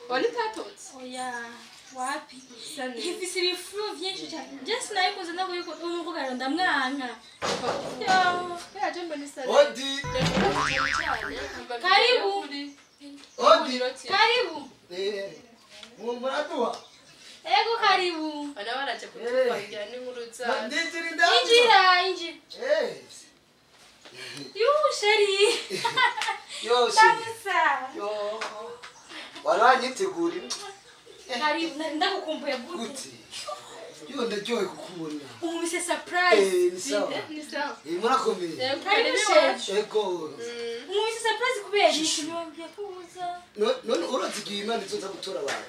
Wani tatotse? Oya, wapi? Ifise ibifuru vyinshi cyane. Je sinayikoze ntabwo yuko umukobwa rero ndamwanka. Yo, Yaje mbona isa. Odi. Karibu. Odi. Karibu. Eh. Muraduha. Ego karibu. Bana baraje kutuvangira n'inkuru zacu. Ndinjira indani. Injira, injira. Eh. Yu, chéri. Yo, chéri. Ndamusa. Yo. Waranyitegurira. Karibu, ndagukumbuye gute? Gute? Yo ndaryohe kukubona. Umubise surprise. Eh, ni sawa. Ni sawa. Eh, murakomeye. Karibu chéri. Ego. Umubise surprise kubera iki? Ntiwambwiye ko uza. None urazi igihe Imana izoza gutora abantu.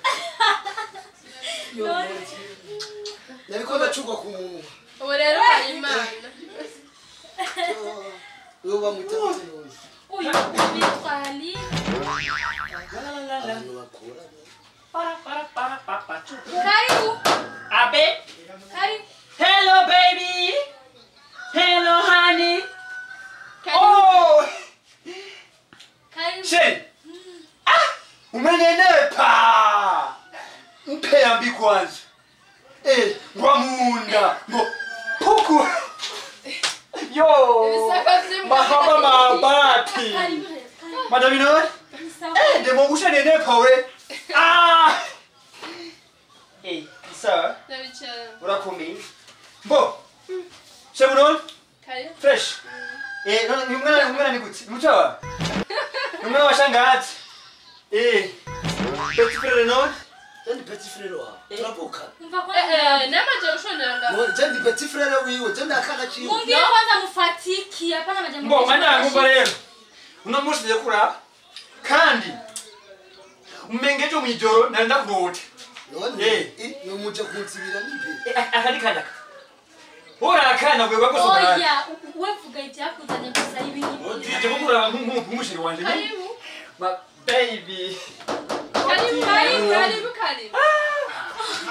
Yo. Nariko ndacugwa ku munwa. Ubu rero hari Imana. Yo bamwita gute none? Uyu witwa Ali. Abantu bakora. Para para para pa pa. Karibu. Abe. Karibu. Hello baby. Hello honey. Oh. Karibu. Shey. Ah, umenenepa. Mpe yambi kwanza. Eh, ngwamunda. Ngo puku. Yo. Mahaba mabati. Karibu. Madam Inor? Sawa. Eh, ndemo ushanenepa we. Ah. Eh, sawa. Ndabicara. Urakomeye. Mbo. Shebunon? Karibu. Fresh. Eh, none umwana ni gute? Muchawa. Umwana wa shangazi. Eh. Petit frère non? Je ndi petit frère wawe. Turavuka. Umva ko Eh, namaje gushonera ngaho. None je ndi petit frère wiwe, je ndi akana ciwe. Mumbwire kwanza mufatiki, hapana majambo. Mbo mana ngumva rero. Uno munsi ngiye kuraba. Kandi umengejo mwijoro nari ndakurota. None Eh. no muje kunsibira nipe. Akandi kanaka. Ora akana gwe bagosokana. Oya, we vuga ibyakuzanye gusa ibintu. Ndije kukuraba nk'umusheri wanje. Karibu. Ma baby. Karibu, karibu, karibu, karibu.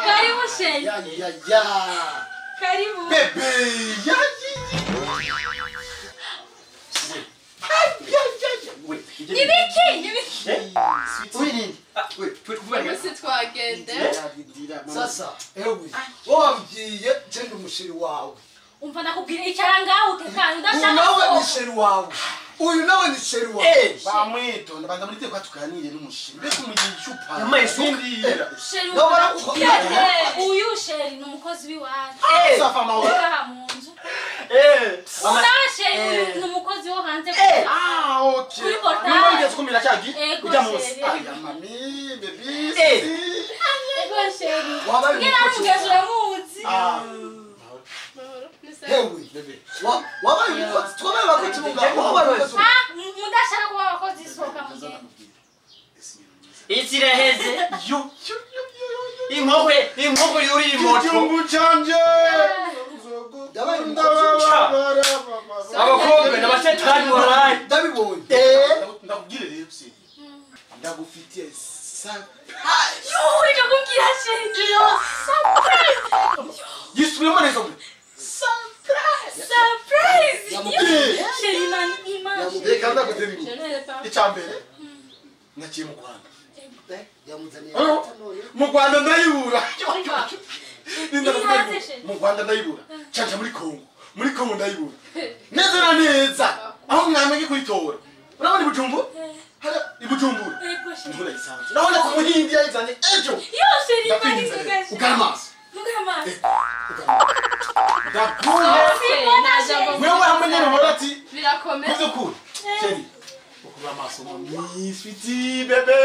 Karibu chéri. Ya ya ya. Karibu. Bebe ya ya ya ya. Nibiki, nibiki. Eh? Oui, nini? Ah, oui, twe kuvuga Umunsi twagende. Sasa ewe wambwiye je ndi umusheri wawe. Umva ndakubwira icara ngaho utekanye Uyu udashaka. nawe ni sheri wawe. Uyu nawe ni sheri wawe. Eh. Bamwitonda banza muri teko tuganire n'umushiri. Mbese umugira icupa. Yambaye isuka. Chéri. No, barakuko- Uyu chéri ni umukozi w'iwacu. Eh. Safa mahoro. Ngaha mu nzu. Eh. Nawe chéri uyu ni umukozi wo hanze. Ah, okay. Kuri portail. Nyuma ugeze kumira cyagi. Ego, Ujya munsi. chéri. Aya mami, baby. Eh. Ego chéri. Wabaye Ngira umukozi. mugezi uramuzi. Ah. Mahoro. Ni sawa. Hewe. Bebe. Wabaye umukozi. Twabaye abakozi mu ngabo. Wabaye umukozi. Ah, mudashaka kuba abakozi sohoka mugende. Isi iraheze. Yo yo yo yo yo. Inkoko inkoko yuri imoto. Igihugu canje. Ndabaye umukozi. Abakobwa n'abashetani waraye. Ndabibonye. Eh. Ndakubwire rero chéri. Ndagufitiye surprise. Yo, uri kumbwira chéri. Surprise. Yisubiremo neza mwe. Surprise. Surprise. Yamubwiye. Chéri man, imagine. Reka ndagutera Je inkuru. ne sais pas. Icya mbere naciye mu Rwanda. Yamuzaniye Oh. amata none. Mu Rwanda ndayibura. Ikaze, chéri. Mu Rwanda ndayibura. Canja muri Kongo. Muri Kongo ndayibura. Neza na neza. Aho mwamenye kuyitora. Urabona i Bujumbura? Hariya i Bujumbura. Ego chéri. Niho nayisanze. Urabona ko umuhindi yayizanye ejo. Yo chéri, imana Ndakwinginze rero. ikugashe. Ugara amaso. Ugara amaso. Ndaguye. Simbona chéri. Wewe hamwe nyene uhora ati Birakomeye. muvyukuri. Chéri. Ukura amaso mami, sweetie bebe.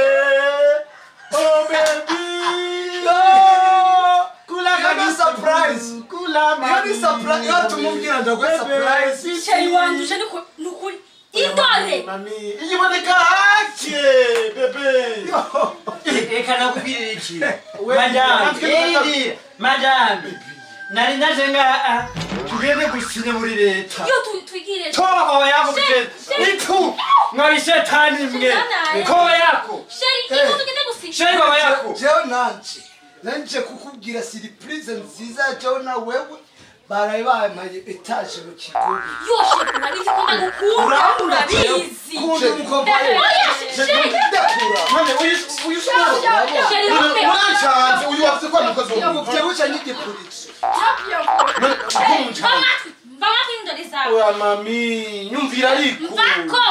Oh baby. Oh. Kula Iyo ni surprise. Kula Iyo ni surprise. Iyo tumubwira ndaguhe surprise. Chéri wanduje ni ukuri. Indore. Mami, iyiboneka hake bebe. Reka nakubwirira iki. Madame, eh, madame. Nari naje ngaha tugende gusinya muri leta. Yo twigire. Toa baba yako Chéri, mcheza. Itu mwabishetani mwe. Chéri, Koba yako. Chéri, iko tugende gusinya. Chéri baba yako. Jewe nanje. Nanje kukubwira surprise nziza jewe na wewe. Baraye bampaye etaje mu kigobe. Yo chéri, urabizi ko ndagukunda. Urabizi. Kunda umukobwa we. Oya chéri. Ndakura. None uyu Urabona? Mukozi wo mu rugo. Uvyibushe nk'igipurizo. None ko munjanye. Mva amatwi indori zawe. Oya mami, nyumvira ariko. Mvako.